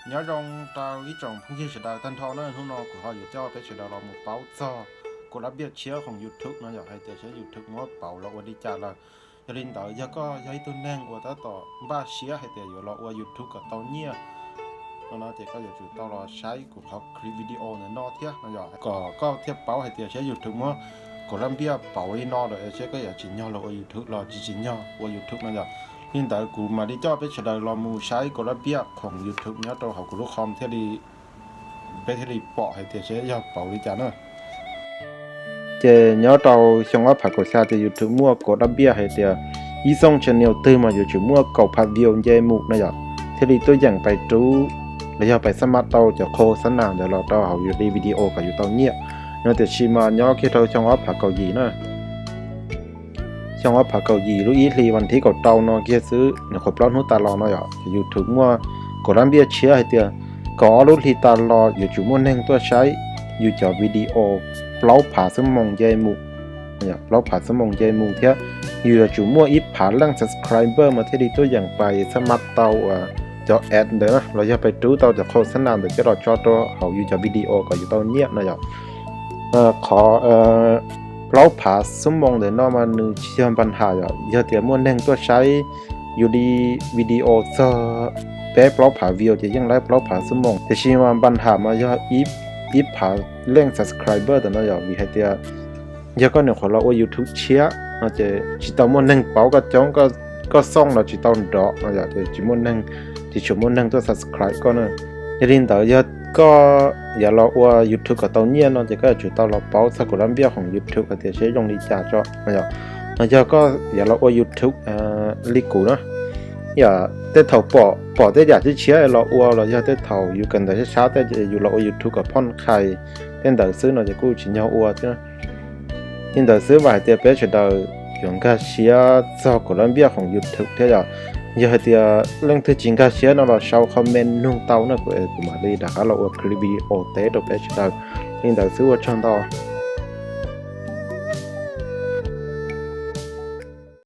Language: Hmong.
Nyob zoo rau ib tsoom phooj ywg sawv daws tag nrho na, hnub no kuv ho yuav coj peb sawv daws los mus paub txog kaum lab npiaj tshiab khoom YouTube no yom, hais tias seb YouTube muab pauv los ua li cas lawm. Yog li ntawd yog koj yog ib tug neeg uas tab tom npaj siab hais tias yuav los ua YouTube kom tau nyiaj no no ces koj yuav tsum tau los saib kuv qhov clip video ntawm no thiab no yom, kom koj thiaj paub hais tias seb YouTube muab kaum lab npiaj pauv li no lawm seb koj yuav tsim nyog los ua YouTube los tsis tsim nyog ua YouTube no yom. Li ntawd kuv mam li coj peb sawv daws los mus saib kaum lab npiaj khoom YouTube nyob rau hauv kuv lub com thiaj li, peb thiaj li pom hais tias seb yog pauv li cas na. Ces nyob rau xyoo ob phav kaum xya ces YouTube muaj kaum lab npiaj hais tias ib xyooj channel twg mas yuav tsum muaj kaum phav view nce mus no yom, thiaj li tuaj yeem pais rub los yog pais xab mab tau cov khos xab nas ntawd los rau hauv yus li video kom yus tau nyiaj no. Tiam sis mas nyob kiag rau xyoo ob phav kaum yim na, xyoo ob phav kaum yim lub ib hlis vas thib kaum rau no kiag xwb, nyuam qhuav plaub hnub tas los no yom, ces YouTube muaj kaum lab npiaj tshiab hais tias kaum ob lub hlis tas los yuav tsum muaj neeg tuaj saib yus cov video plaub phav xuab moos nce mus, plaub phav xuab moos nce mus thiab yus yuav tsum muaj ib phav leej subscriber mas thiaj li tuaj yeem pais xab mab tau cov ad ntawd na los yog pais rub tau cov khos xab nas ntawd coj los tso rau hauv yus cov video kom yus tau nyiaj no yom. Qhov plaub phav xuab moos ntawm no mas nws tsis yog npa nham yom, yog tias muaj neeg tuaj saib yus li video txog peb plaub phav view ces yeej laib plaub phav xuab moos, tiam sis mas npa nham mas yog ib phav leej subscriber ntawm no yom, vim hais tias yog koj nyuam qhuav los ua YouTube tshiab no ces tsis tau muaj neeg paub koj coob, koj xoo los tsis tau nrov no yom, ces tsis muaj neeg, tsis tshua muaj neeg tuaj subscribe koj na. Yog li ntawd yog koj yuav los ua YouTube kom tau nyiaj no ces koj yuav tsum tau los paub txog kaum lab npiaj khoom YouTube hais tias seb zoo li cas tso no yom. No yog koj yuav los ua YouTube li kuv na, yog tej thaum pom tej yam tshiab tshiab los ua los yog tej thaum yus kawm ntawv sab sab tej yus los ua YouTube kom phoj khais tej ntawd xwb no ces kuj tsis nyog ua thiab. Li ntawd xwb vam hais tias peb sawv daws yuav nkag siab txog kaum lab npiaj khoom YouTube thiab yom. Yog hais tias leej twg tsis nkag siab no los sau comment nug tau na, kuv mam li rov qab los ua clip video teb rau peb sawv daws. Li ntawd xwb ua tsaug ntau.